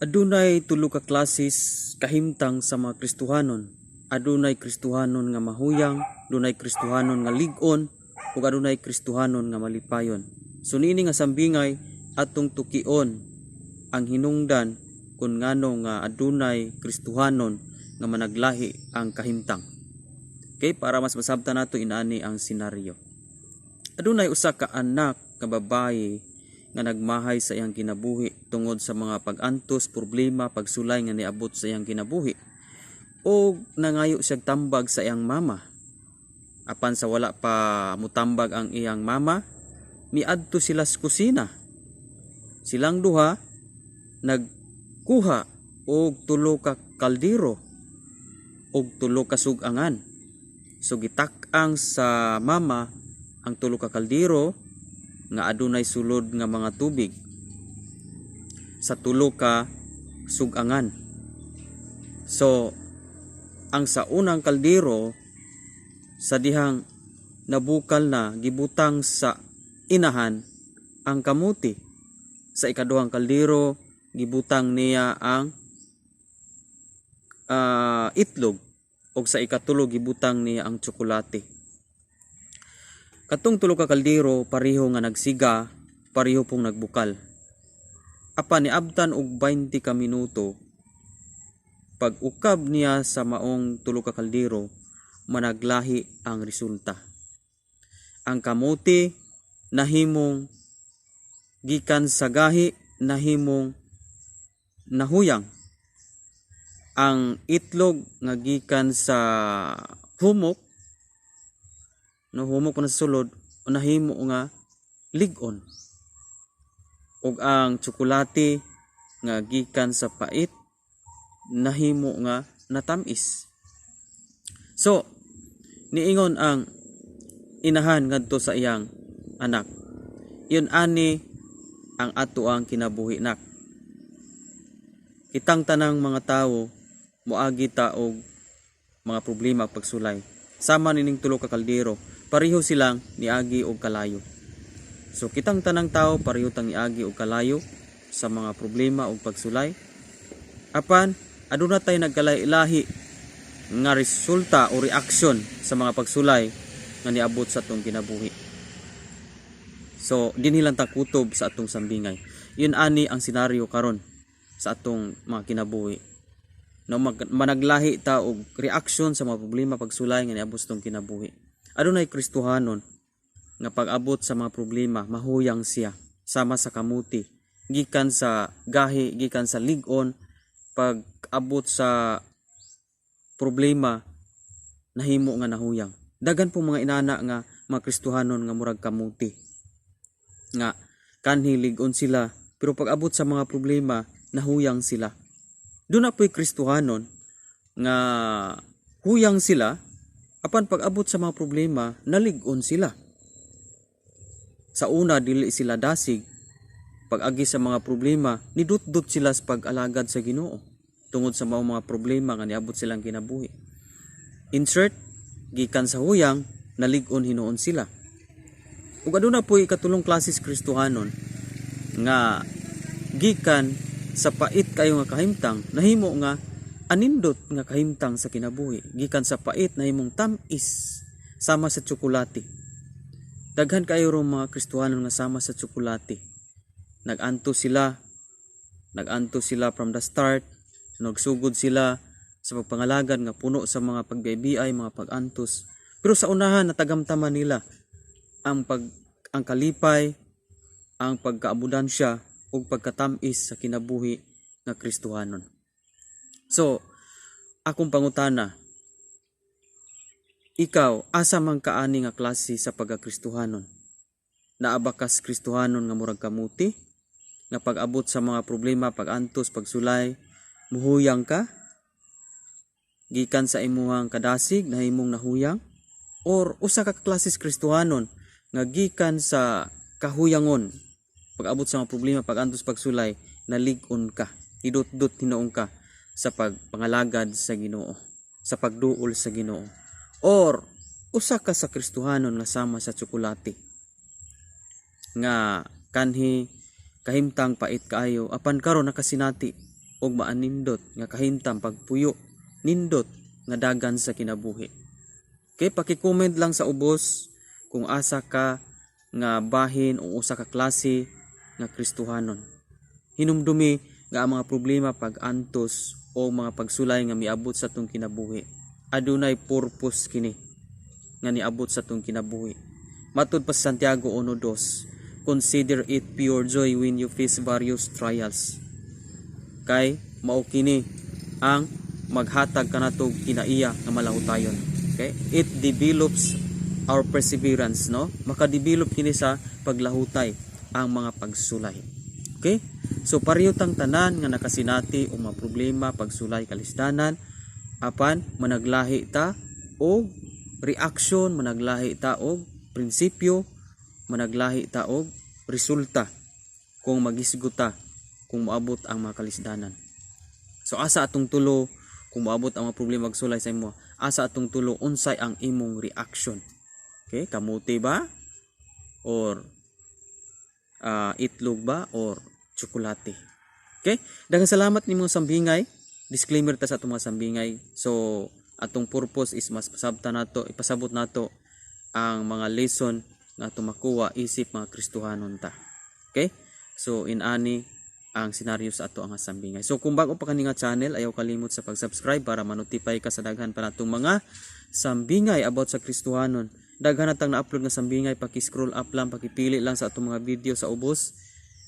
Adunay tulo ka klases kahimtang sa mga Kristohanon. Adunay Kristohanon nga mahuyang, dunay Kristohanon nga lig-on, ug adunay Kristohanon nga malipayon. So niini nga sambingay, atong tukion ang hinungdan kung ngano nga adunay Kristohanon nga managlahi ang kahimtang. Okay, para mas masabtan nato inani ang senaryo. Adunay usa ka anak nga babaye nga nagmahay sa iyang kinabuhi tungod sa mga pag-antos, problema, pagsulay nga niabot sa iyang kinabuhi. O nangayo siya tambag sa iyang mama. Apan sa wala pa mutambag ang iyang mama, miadto sila sa kusina. Silang duha nagkuha og tulo ka kaldero og tulo ka sugangan. So gitak-ang sa mama ang tulo ka kaldero nga adunay sulod nga mga tubig sa tulo ka sugangan. So ang sa unang kaldero, sa dihang nabukal na, gibutang sa inahan ang kamuti. Sa ikaduhang kaldero, gibutang niya ang itlog, ug sa ikatulo, gibutang niya ang tsokolate. Katong tulo ka kaldero, pareho nga nagsiga, pareho pong nagbukal. Apan niabtan og 20 ka minuto, pag ukab niya sa maong tulo ka kaldero, managlahi ang resulta. Ang kamuti nahimong, gikan sa gahi, nahimong nahuyang. Ang itlog nga gikan sa humok, no, humok na sa sulod, nahimo nga lig-on. Ug ang tsokolate nga gikan sa pait, nahimo nga natamis. So niingon ang inahan ngadto sa iyang anak, "Yun ani ang ato ang kinabuhi, nak. Kitang tanang mga tawo, moagi ta og mga problema, pagsulay. Sama nining tulo ka kaldero, pareho silang niagi og kalayo." So kitang tanang tao, pareho tang niagi og kalayo sa mga problema ug pagsulay. Apan aduna tay nagkalahi nga resulta o reaksyon sa mga pagsulay nga niabot sa atong kinabuhi. So dinhi lang ta kutob sa atong sambingay. Yun ani ang senaryo karon sa atong mga kinabuhi. No, managlahi ta og reaksyon sa mga problema, pagsulay nga niabot sa atong kinabuhi. Adunay Kristohanon nga pag-abot sa mga problema, mahuyang siya sama sa kamuti, gikan sa gahi, gikan sa lig-on, pag abot sa problema, nahimo nga nahuyang. Daghan po mga inana nga mga Kristohanon nga murag kamuti, nga kanhi lig-on sila, pero pag abot sa mga problema, nahuyang sila. Duna po'y Kristohanon nga huyang sila, apan pag abot sa mga problema, nalig-on sila. Sa una, dili sila dasig. Pag agi sa mga problema, nidutdot sila sa pag-alagad sa Ginoo tungod sa maong mga problema nga niabot silang kinabuhi. Insert, gikan sa huyang, nalig-on hinuon sila. Ug aduna po'y ikatulong klases Kristohanon nga gikan sa pait kayo nga kahimtang, nahimo nga anindot nga kahimtang sa kinabuhi. Gikan sa pait, nahimong tam-is sama sa tsokolate. Daghan kayo rong mga Kristohanon nga sama sa tsokolate. Nag-anto sila, nag-anto sila from the start, nagsugod sila sa pagpangalagad nga puno sa mga pagbiaybiay, mga pag-antos. Pero sa unahan, natagamtaman nila ang kalipay, ang pagkaabudansya ug pagkatamis sa kinabuhi nga Kristohanon. So, akong pangutana, ikaw, asa man kaani nga klase sa pagkakristohanon? Naa ba kas Kristohanon nga murag kamuti? Nga pag-abot sa mga problema, pag-antos, pagsulay, muhuyang ka? Gikan sa imuhang kadasig, nahimong nahuyang? Or usa ka klases Kristohanon nga gikan sa kahuyangon, pag-abot sa mga problema, pag-antos, pagsulay, nalig-on ka, idot-dot hinuon ka sa pagpangalagad sa Ginoo, sa pagduol sa Ginoo? Or usa ka sa Kristohanon nga sama sa tsokolate, nga kanhi kahimtang pait kaayo, apan karon nakasinati og maanindot nga kahimtang pagpuyo, nindot nga dagan sa kinabuhi. Okay, paki-comment lang sa ubos kung asa ka nga bahin o usa ka klase nga Kristohanon. Hinumdumi nga ang mga problema, pag-antos o mga pagsulay nga miabot sa atong kinabuhi, adunay purpose kini nga niabot sa atong kinabuhi. Matud pa sa Santiago 1:2, "Consider it pure joy when you face various trials." Kay mao kini ang maghatag kanato kinaiya nga malahutayon. Okay? It develops our perseverance, no? Makadevelop kini sa paglahutay ang mga pagsulay. Okay? So pareho tang tanan nga nakasinati og mga problema, pagsulay, kalisdanan, apan managlahi ta og reaction, managlahi ta og prinsipyo, managlahi ta og resulta kung magisgot ta kung moabot ang mga kalisdanan. So asa atong tulo kung moabot ang mga problema, sulay sa imo? Asa atong tulo, unsay ang imong reaction? Okay, kamuti ba? Or itlog ba or tsokolate? Okay? Daghang salamat nimo sambingay. Disclaimer ta sa atong mga sambingay. So atong purpose is mas pasabta nato, ipasabot nato ang mga lesson nga atong makuha isip mga Kristohanon ta. Okay? So inani ang senaryo sa ato ang sambingay. So kung bago pa kani nga channel, ayaw kalimot sa pag-subscribe para ma-notify ka sa daghan pa natong mga sambingay about sa Kristohanon. Daghan na tang na-upload nga sambingay, paki-scroll up lang, pakipili lang sa atong mga video sa ubos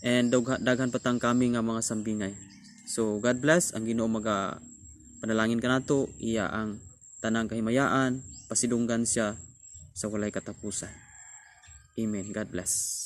and daghan pa tang kami nga mga sambingay. So God bless, ang Ginoo maga panalangin kanato, iya ang tanang kahimayaan, pasidunggan siya sa walay katapusan. Amen. God bless.